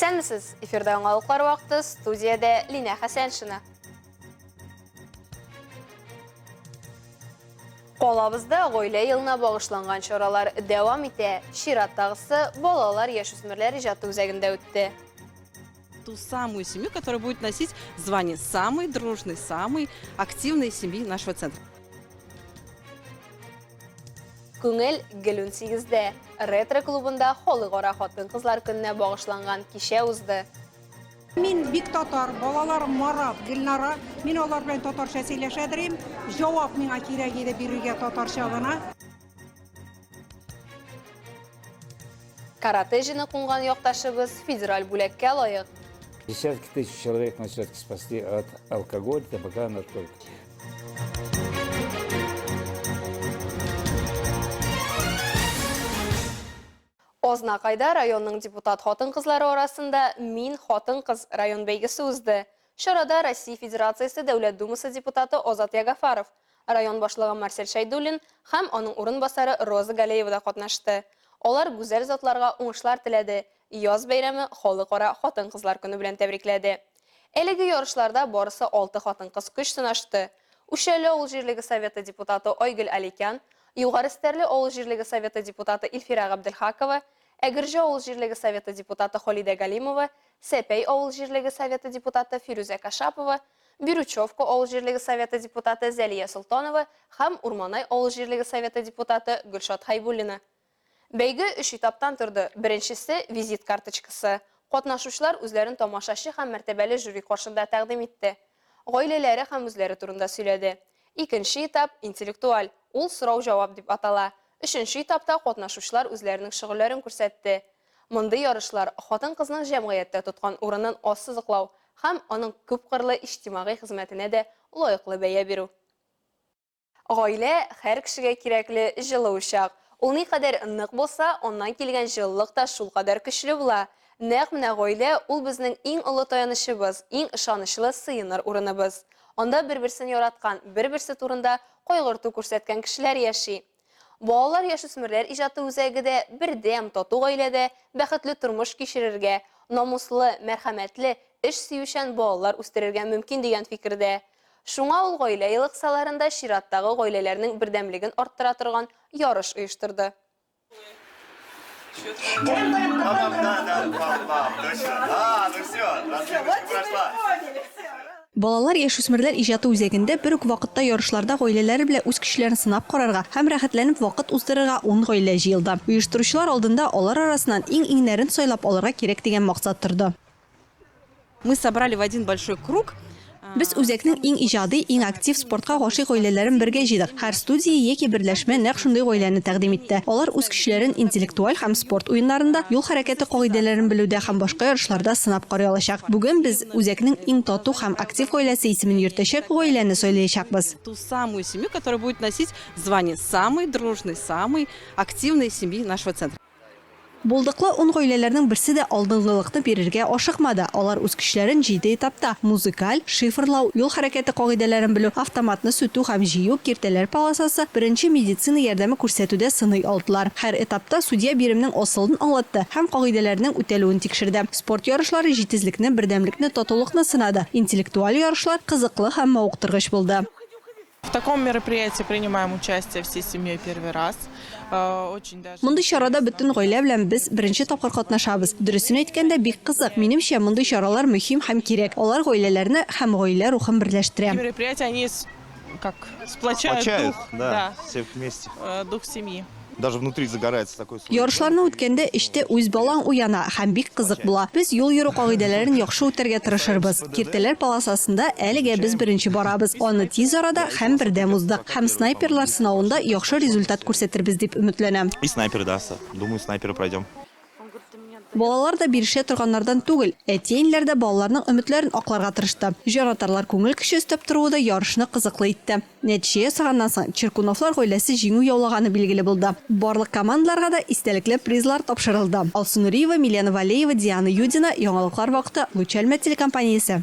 Исәнмесез! Эфирда яңалыклар вакыты, студиядә Линә Хәсәншина. Калабызда гаилә елына багышланган чаралар дәвам итә. Чираттагысы балалар яшүсмерләр иҗаты үзәгендә үтте. Ту самую семью, которая будет носить звание самой дружной, самой активной семьи нашего центра. Күңел гел унсигездә. Ретро клубында Халыкара хатын-кызлар көненә багышланган кичә узды. Мин бик татар, балаларым Марат, Гөлнара. Мин алар белән татарча сөйләшәдер идем. Җавап миңа кирәк иде бирергә татарча гына. Каратэ җене кунган якташыбыз федераль бүләккә лаек. Десятки тысяч человек мы все-таки спасли от алкоголя, табака, наркотиков. Азнакайда районның депутат хатын-кызлары арасында Мин хатын-кыз район бәйгесе узды. Чарада Россия Федерациясе Дәүләт Думасы депутаты Азат Ягафаров, район башлыгы Марсель Шәйдуллин һәм аның урынбасары Роза Галеева да катнашты. Алар гүзәл затларга уңышлар теләде, яз бәйрәме, Халыкара хатын-кызлар көне белән тәбрикләде. Әлеге ярышларда барысы алты хатын-кыз көч сынашты. Үчәле авыл җирлеге советы депутаты Айгөл Аликян, Югары Стәрле авыл җирлеге советы депутаты Илфирә Габделхакова, Әгерҗе авыл җирлеге советы депутаты Халидә Галимова, Сәпәй авыл җирлеге советы депутаты Фирүзә Кашапова, Бирючевка авыл җирлеге советы депутаты Зәлия Солтанова һәм Урманай авыл җирлеге советы депутаты Гөлшат Хәйбуллина. Бәйге өч этаптан торды. Беренчесе, визит карточкасы. Катнашучылар үзләрен тамашачы һәм мәртәбәле жюри каршында тәкъдим итте. Гаиләләре һәм үзләре турында сөйләде. Икенче этап, интеллектуаль, ул сорау-җавап дип атала. Өченче этапта катнашучылар үзләренең шөгыльләрен күрсәтте. Мондый ярышлар хатын-кызның җәмгыятьтә тоткан урынын ассызыклау һәм аның күпкырлы иҗтимагый хезмәтенә дә лаеклы бәя бирү. Гаилә, һәр кешегә кирәкле җылы учак. Ул никадәр нык булса, аннан килгән җылылык та шулкадәр көчле була. Нәкъ менә гаилә, ул безнең иң олы таянычыбыз, иң ышанычлы сыеныр урыныбыз. Анда бер-берсен яраткан, бер-берсе турында кайгырту күрсәткән кешеләр яши. Балалар-яшүсмерләр иҗаты үзәге дә бердәм, тату гаиләдә бәхетле тормыш кичерергә, намуслы, мәрхәмәтле, эш сөючән балалар үстерергә мөмкин дигән фикердә. Шуңа ул Гаилә елы кысаларында чираттагы гаиләләрнең бердәмлеген арттыра торган ярыш оештырды. Балалар яшүсмерләр иҗаты үзәгендә бер үк вакытта ярышларда гаиләләре белән үз көчләрен сынап карарга һәм рәхәтләнеп вакыт уздырырга ун гаилә җыелды. Оештыручылар алдында алар арасыннан иң-иңнәрен сайлап алырга кирәк дигән максат торды. Мы собрали в один большой круг. Без үзәкнең иң иҗади, иң актив, спортка гашыйк гаиләләрен бергә җыйдык. Һәр студия яки берләшмә нәкъ шундый гаиләне тәкъдим итте. Алар үз көчләрен интеллектуаль һәм спорт уеннарында, юл хәрәкәте кагыйдәләрен белүдә һәм башка ярышларда сынап карый алачак. Бүген без үзәкнең иң тату һәм актив гаиләсе исемен йөртәчәк гаиләне сайлаячакбыз. Ту самую семью, которая будет носить звание самой дружной, самой активной семьи нашего центра. Булдыклы ун гаиләләрнең берсе дә алдынгылыкны бирергә ашыкмады. Алар үз көчләрен җиде этапта, музыкаль, шифрлау, юл хәрәкәте кагыйдәләрен белү, автоматны сүтү һәм җыю, киртәләр полосасы, беренче медицина ярдәме күрсәтүдә сыный алдылар. Һәр этапта судья биремнең асылын аңлатты һәм кагыйдәләрнең үтәлүен тикшерде. Спорт ярышлары җитезлекне, бердәмлекне, татулыкны сынады. Интеллектуаль ярышлар кызыклы һәм мавыктыргыч булды. В таком мероприятии принимаем участие всей семьей первый раз. Очень даже. Мондый чарада бөтен гаилә белән без беренче тапкыр катнашабыз. Дөресен әйткәндә, бик кызык. Минемчә, мондый чаралар мөһим һәм кирәк. Алар гаиләләрне һәм гаилә рухын берләштерә. Мероприятия, они как сплочают Сплочают, дух, да, да, всех вместе. дух семьи. Даже внутри загорается такой слой. Ярышларны үткәндә эчтә үз балаң уяна һәм бик кызык була. Без юл йөрү кагыйдәләрен яхшы үтәргә тырышырбыз. Киртәләр полосасында әлегә без беренче барабыз. Аны тиз арада һәм бердәм уздык. Һәм снайперлар сынавында яхшы результат күрсәтербез дип өметләнәм. И снайперы, да, думаю, снайперы пройдем. Балалар да бирешә торганнардан түгел. Әти-әниләр дә балаларның өметләрен акларга тырышты. Җанатарлар күңел көче өстәп торуы да ярышны кызыклы итте. Нәтиҗә ясаганнан соң, Черкуновлар гаиләсе җиңү яулаганы билгеле булды. Барлык командаларга да истәлекле призлар тапшырылды. Алсу Нуриева, Милена Валеева, Диана Юдина, Яңалыклар вакыты, Луч Әлмәт телекомпаниясе.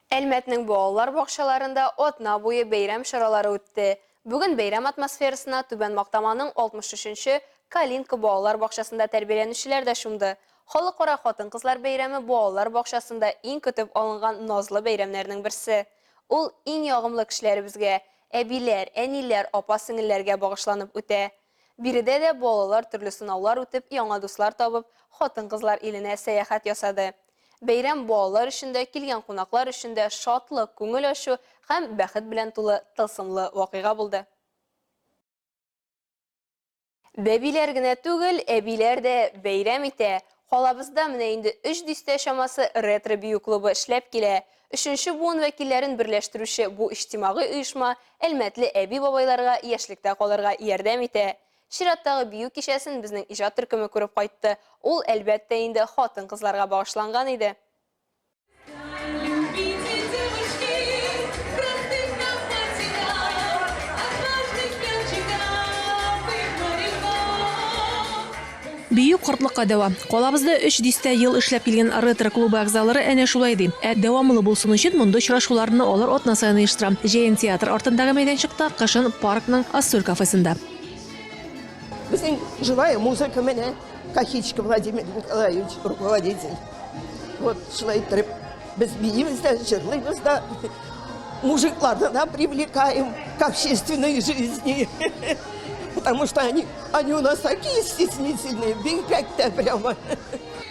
Әлмәтнең балалар бакчаларында атна буе бәйрәм чаралары үтте. Бүген бәйрәм атмосферасына Түбән Мактаманың 63 нче Калинка балалар бакчасында тәрбияләнүчеләр дә чумды. Халыкара хатын-кызлар бәйрәме балалар бакчасында иң көтеп алынган назлы бәйрәмнәрнең берсе. Ул иң ягымлы кешеләребезгә, әбиләр, әниләр, апа-сеңелләргә багышланып үтә. Биредә дә балалар төрле сынаулар үтеп, яңа дуслар табып, хатын-кызлар иленә сәяхәт ясады. Бәйрәм балалар өчен дә, килгән кунаклар өчен дә шатлык, күңел ачу һәм бәхет белән тулы тылсымлы вакыйга булды. Бәбиләр генә түгел, әбиләр дә бәйрәм итә. Калабызда менә инде өч дистә чамасы ретро бию клубы эшләп килә. Өченче буын вәкилләрен берләштерүче бу иҗтимагый оешма әлмәтле әби-бабайларга яшьлектә калырга ярдәм итә. Чираттагы бию кичәсен безнең иҗат төркеме күреп кайтты. Ул, әлбәттә инде, хатын-кызларга багышланган иде. Бию картлыкка дәва. Калабызда өч дистә ел эшләп килгән ретро клубы әгъзалары әнә шулай ди. Ә дәвамлы булсын өчен мондый очрашуларны алар атна саен оештыра. Җәен театр артындагы мәйданчыкта, кышын паркның Ассоль кафесында. Безнең живая музыка менә Кахичка Владимир Николаевич руководитель. Вот шулай иттереп без биибез дә, җырлыйбыз да, мужикларны да привлекаем к общественной жизни. Потому что они, они у нас такие стеснительные, бигрәк тә прямо.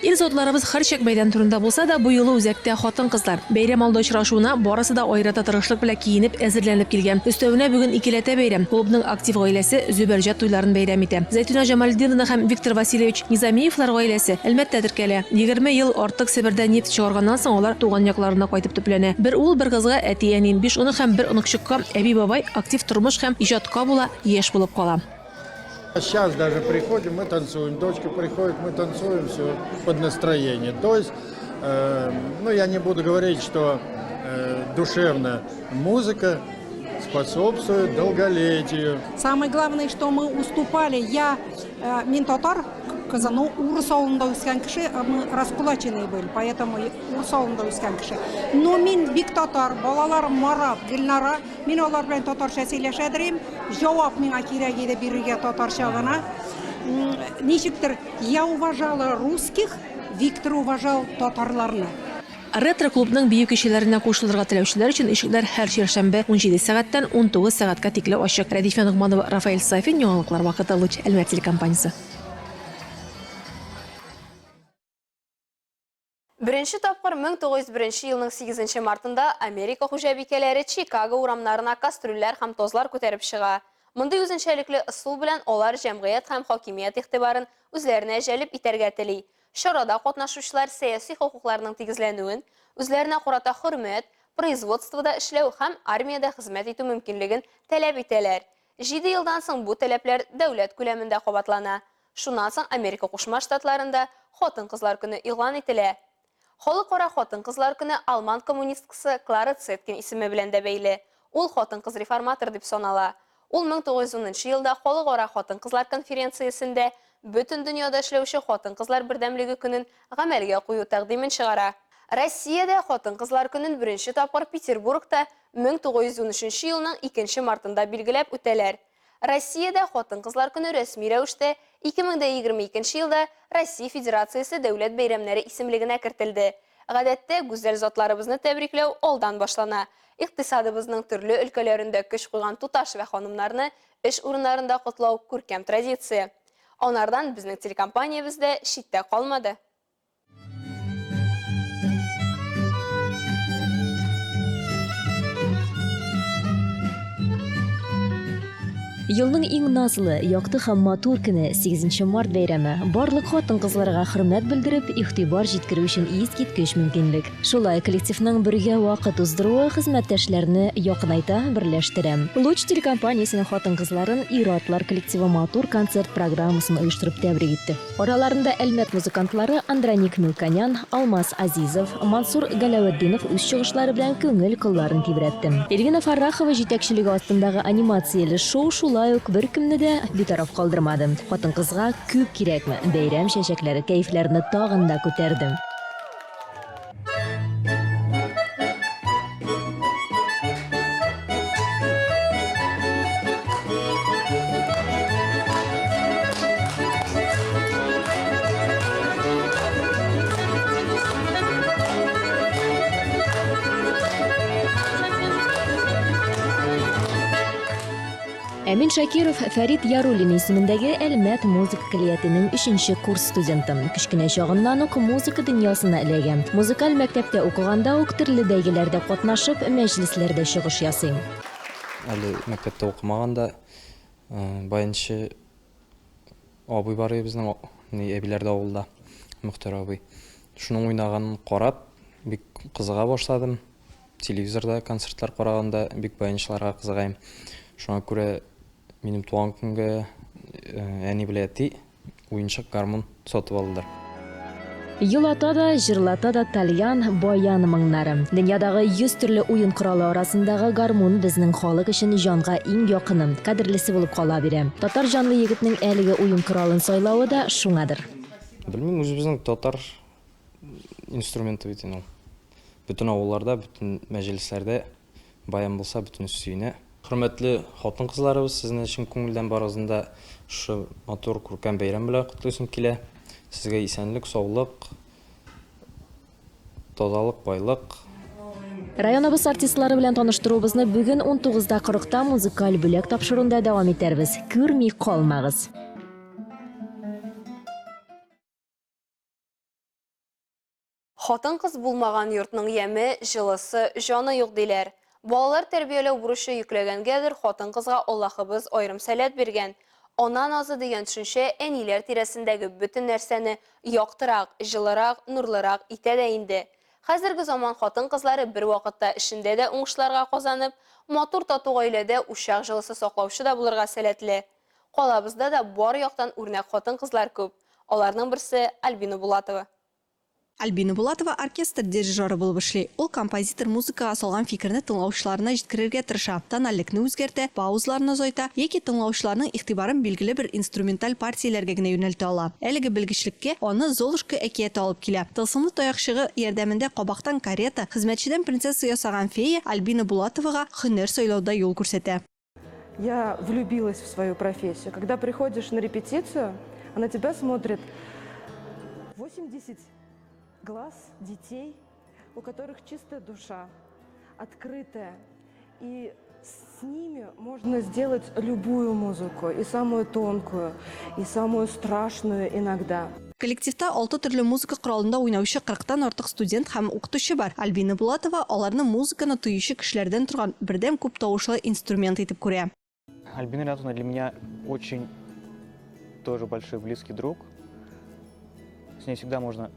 Ир затларыбыз һәрчак мәйдан турында булса да, бу юлы үзәктә хатын-кызлар. Бәйрәм алды очрашуына барысы да аерата тырышлык белән киенеп, әзерләнеп килгән. Өстәвенә бүген икеләтә бәйрәм. Клубның актив гаиләсе Зөбәрҗәт туйларын бәйрәм итә. Зәйтүнә Җамалетдинова һәм Виктор Васильевич Низамиевлар гаиләсе Әлмәттә теркәлә. 20 ел артык Себердә нефть чыгарганнан соң алар туган якларына кайтып төпләнә. Бер ул, бер кызга әти-әни, биш онык һәм бер оныкчыкка әби-бабай актив тормыш һәм иҗатка була, яшь булып кала. Сейчас даже приходим, мы танцуем, дочка приходит, мы танцуем, все под настроение. То есть, э, ну я не буду говорить, что э, душевно музыка способствует долголетию. Самое главное, что мы уступали. Я э, мин татар кызы, но урыс авылында үскән кеше, э, мы раскулаченные были, поэтому урыс авылында үскән кеше. Но мин бик татар, балаларым Марат, Гөлнара, мин алар белән татарча сөйләшәдер идем. Җавап миңа кирәк иде бирергә татарча гына. Ничектер, я уважала русских, Виктор уважал татарларны. Ретро-клубның бию кичәләренә кушылырга теләүчеләр өчен ишекләр һәр чәршәмбе 17 сәгатьтән 19 сәгатькә тикле ачык. Рәдифә Ногманова, Рафаэль Сафин, Яңалыклар вакыты, Луч, Әлмәт телекомпаниясе. Беренче тапкыр 1901 елның 8 мартында Америка хуҗабикәләре Чикаго урамнарына кастрюльләр һәм тозлар күтәреп чыга. Мондый үзенчәлекле ысул белән алар җәмгыять һәм хакимият игътибарын үзләренә җәлеп итәргә тели. Чарада катнашучылар сәяси хокукларның тигезләнүен, үзләренә карата хөрмәт, производствода эшләү һәм армиядә хезмәт итү мөмкинлеген таләп итәләр. Җиде елдан соң бу таләпләр дәүләт күләмендә кабатлана. Шуннан соң Америка Кушма Штатларында Хатын-кызлар көне игълан ителә. Халыкара хатын-кызлар көне алман коммунисткасы Клара Цеткин исеме белән дә бәйле. Ул хатын-кыз-реформатор дип санала. Ул 1910 нчы елда Халыкара хатын-кызлар конференциясендә бөтен дөньяда эшләүче хатын-кызлар бердәмлеге көнен гамәлгә кую тәкъдимен чыгара. Россиядә Хатын-кызлар көнен беренче тапкыр Петербургта 1913 елның 2 мартында билгеләп үтәләр. Россиядә Хатын-кызлар көне рәсми рәвештә 2022 елда Россия Федерациясе дәүләт бәйрәмнәре исемлегенә кертелде. Гадәттә, гүзәл затларыбызны тәбрикләү алдан башлана. Икътисадыбызның төрле өлкәләрендә көч куйган туташ вә ханымнарны эш урыннарында котлау күркәм традиция. Анардан безнең телекомпаниябез дә читтә калмады. Елның иң назлы, якты һәм матур көне, 8 март бәйрәме, барлык хатын-кызларга хөрмәт белдереп, игътибар җиткерү өчен искиткеч мөмкинлек. Шулай, коллективның бергә вакыт уздыруы хезмәттәшләрне якынайта, берләштерә. Луч телекомпаниясенең хатын-кызларын ир-атлар коллективы матур концерт программасын оештырып тәбрик итте. Араларында Әлмәт музыкантлары Андроник Милканян, Алмаз Азизов, Мансур Галәветдинов үз чыгышлары белән күңел кылларын тибрәтте. Эльвина Фаррахова җитәкчелеге астындагы анимацияле шоу шулай ук беркемне дә битараф калдырмады. Хатын-кызга күп кирәкме, бәйрәм чәчәкләре кәефләрне тагын да күтәрде. Әмин Шакиров, Фәрит Яруллин исемендәге Әлмәт музыка көллиятенең өченче курс студенты. Кечкенә чагыннан ук музыка дөньясына эләгә. Музыкаль мәктәптә укыганда ук төрле бәйгеләрдә катнашып, мәҗлесләрдә чыгыш ясый. Әле мәктәптә укымаганда баянчы абый бар иде безнең, ни, әбиләрдә авылда, Мөхтәр абый. Шуның уйнаганын карап, бик кызыга башладым. Телевизорда концертлар караганда бик баянчыларга кызыгаем. Шуңа күрә минем туган көнгә әни белән әти уенчык гармун сатып алдылар. Елата да, җырлата да тальян, баян моңнары. Дөньядагы 100 төрле уен коралы арасындагы гармун безнең халык өчен җанга иң якыны, кадерлесе булып кала бирә. Татар җанлы егетнең әлеге уен коралын сайлавы да шуңадыр. Белмим, үзебезнең татар инструменты бит инде ул. Бөтен авылларда, бөтен мәҗлесләрдә баян булса, бөтенесе сөенә. Хөрмәтле хатын-кызларыбыз, сезне чын күңелдән барыгызны да шушы матур, күркәм бәйрәм белән котлыйсым килә. Сезгә исәнлек, саулык, тазалык, байлык. Районыбыз артистлары белән таныштыруыбызны бүген 19 да 40 та музыкаль бүләк тапшыруында дәвам итәрбез. Күрми калмагыз! Хатын-кыз булмаган йортның яме, җылысы, җаны юк, диләр. Балалар тәрбияләү бурычы йөкләгәнгәдер, хатын-кызга Аллаһыбыз аерым сәләт биргән. Ана назы дигән төшенчә әниләр тирәсендәге бөтен нәрсәне яктырак, җылырак, нурлырак итә дә инде. Хәзерге заман хатын-кызлары бер вакытта эшендә дә уңышларга казанып, матур тату гаиләдә учак җылысы саклаучы да булырга сәләтле. Калабызда да бар яктан үрнәк хатын-кызлар күп. Аларның берсе, Альбина Булатова. Альбина Булатова оркестр дирижеры булып эшли. Ул композитор музыкага салган фикерне тыңлаучыларына җиткерергә тырыша, тональлекне үзгәртә, паузаларны озайта яки тыңлаучыларның игътибарын билгеле бер инструменталь партияләргә генә юнәлтә ала. Әлеге белгечлеккә аны Золушка әкияте алып килә. Тылсымлы таякчыгы ярдәмендә кабактан карета, хезмәтчедән принцесса ясаган фея Альбина Булатовага һөнәр сайлауда юл күрсәтә. Я влюбилась в свою профессию. Когда приходишь на репетицию, а на тебя смотрит 80 глаз детей, у которых чистая душа, открытая. И с ними можно сделать любую музыку, и самую тонкую, и самую страшную иногда. Коллективта алты төрле музыка коралында уйнаучы кырыктан артык студент һәм укытучы бар. Альбина Булатова аларны музыканы тоючы кешеләрдән торган бердәм күп тавышлы инструмент итеп күрә. Альбина Ринатовна для меня очень тоже большой близкий друг. С ней всегда можно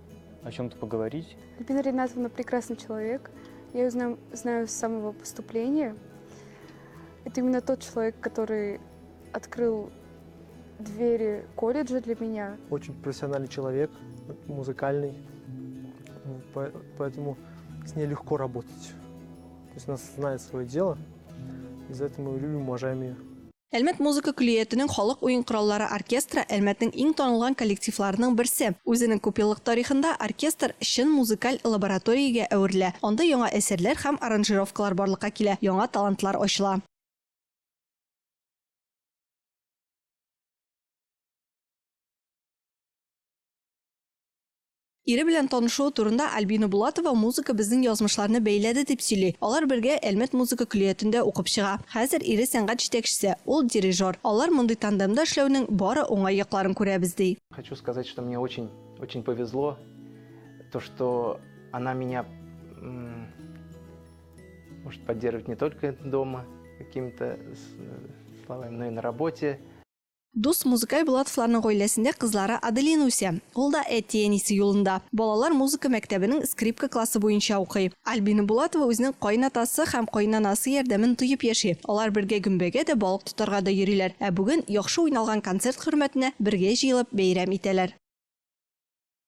о чем-то поговорить. Альбина Ринатовна прекрасный человек. Я ее знаю, знаю с самого поступления. Это именно тот человек, который открыл двери колледжа для меня. Очень профессиональный человек, музыкальный, поэтому с ней легко работать. То есть она знает свое дело, и за это мы любим, уважаем ее. Әлмәт музыка көллиятенең халык уен кораллары оркестры Әлмәтнең иң танылган коллективларының берсе. Үзенең күпьеллык тарихында оркестр чын музыкаль лабораториягә әверелә. Анда яңа әсәрләр һәм аранжировкалар барлыкка килә, яңа талантлар ачыла. Ире белән танышуы турында Альбина Булатова музыка безнең язмышларны бәйләде дип сөйли. Алар бергә Әлмәт музыка көллиятендә укып чыга. Хәзер ире сәнгать җитәкчесе, ул дирижер. Алар мондый тандемда эшләүнең бары уңай якларын күрәбез ди. Хочу сказать, что мне очень, очень повезло, то, что она меня может поддерживать не только дома какими-то словами, но и на работе. Дус музыкаль Булатовларның гаиләсендә кызлары Аделина үсә. Ул да әти-әнисе юлында. Балалар музыка мәктәбенең скрипка классы буенча укый. Альбина Булатова үзенең кайнатасы һәм кайнанасы ярдәмен тоеп яши. Алар бергә гөмбәгә дә, балык тотарга да йөриләр. Ә бүген яхшы уйналган концерт хөрмәтенә бергә җыелып бәйрәм итәләр.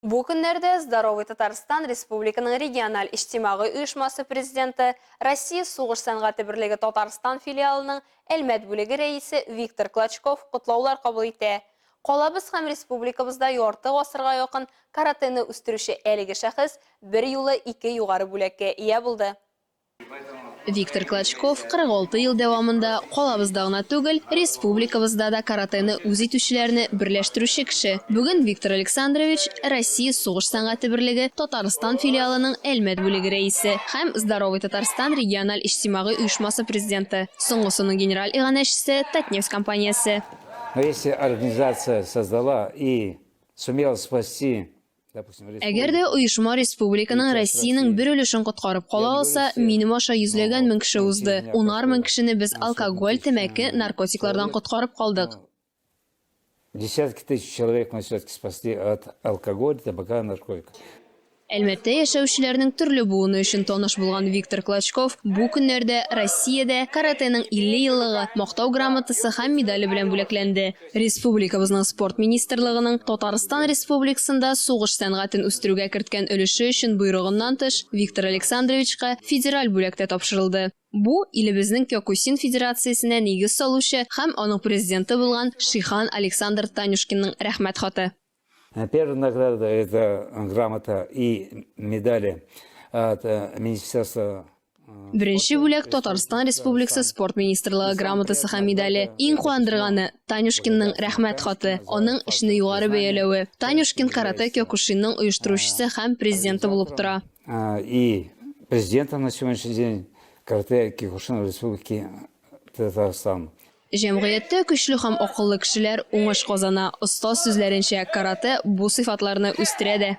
Бу көннәрдә Здоровый Татарстан республиканың региональ иҗтимагый оешмасы президенты, Россия сугыш сәнгате берлеге Татарстан филиалының Әлмәт бүлеге рәисе Виктор Клочков котлаулар кабул итә. Калабыз һәм республикабызда ярты гасырга якын каратэны үстерүче әлеге шәхес берьюлы ике югары бүләккә ия булды. Виктор Клочков 46 ел дәвамында калабызда гына түгел, республикабызда да каратэны үз итүчеләрне берләштерүче кеше. Бүген Виктор Александрович, Россия сугыш сәнгате берлеге Татарстан филиалының Әлмәт бүлеге рәисе һәм Здоровый Татарстан региональ иҗтимагый оешмасы президенты. Соңгысының генераль иганәчесе, Татнефть компаниясе. Но если организация создала и сумела спасти Әгәр дә оешма республиканың, Россиянең бер өлешен коткарып кала алса, минем аша йөзләгән мең кеше узды, унар мең кешене без алкоголь, тәмәке, наркотиклардан коткарып калдык. Десятки тысяч человек мы все-таки спасли от алкоголя, табака, наркотиков. Әлмәттә яшәүчеләрнең төрле буыны өчен таныш булган Виктор Клочков бу көннәрдә Россиядә каратэның 50 еллыгы Мактау грамотасы һәм медале белән бүләкләнде. Республикабызның Спорт министрлыгының Татарстан Республикасында сугыш сәнгатен үстерүгә керткән өлеше өчен боерыгыннан тыш, Виктор Александровичка федераль бүләк тә тапшырылды. Бу, илебезнең Кёкусин федерациясенә нигез салучы һәм аның президенты булган Шихан Александр Танюшкинның Рәхмәт хаты. Первая награда – это грамота и медали от Министерства Беренче бүләк Татарстан Республикасы Спорт министрлыгы грамотасы һәм медале. Иң куандырганы, Танюшкинның Рәхмәт хаты, аның эшне югары бәяләве. Танюшкин каратэ кёкушинның оештыручысы һәм президенты булып тора. И президентом на сегодняшний день каратэ кёкушин Республики Татарстан. Җәмгыятьтә көчле һәм акыллы кешеләр уңыш казана. Остаз сүзләренчә, каратэ бу сыйфатларны үстерә дә.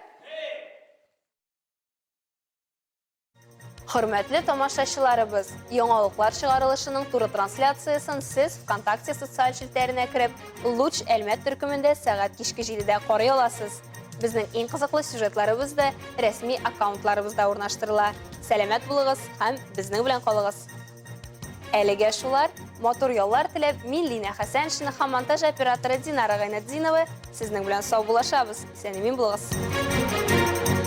Хөрмәтле тамашачыларыбыз, яңалыклар чыгарылышының туры трансляциясен сез ВКонтакте социаль челтәренә кереп, Луч Әлмәт төркемендә сәгать кичке 7-дә карый аласыз. Безнең иң кызыклы сюжетларыбыз да рәсми аккаунтларыбызда урнаштырыла. Сәламәт булыгыз һәм безнең белән калыгыз! Әлегә шулар. Матур яллар теләп, мин Лина Хәсәншина һәм монтаж операторы Динара Гайнетдинова сезнең белән саубуллашабыз. Исән-имин булыгыз.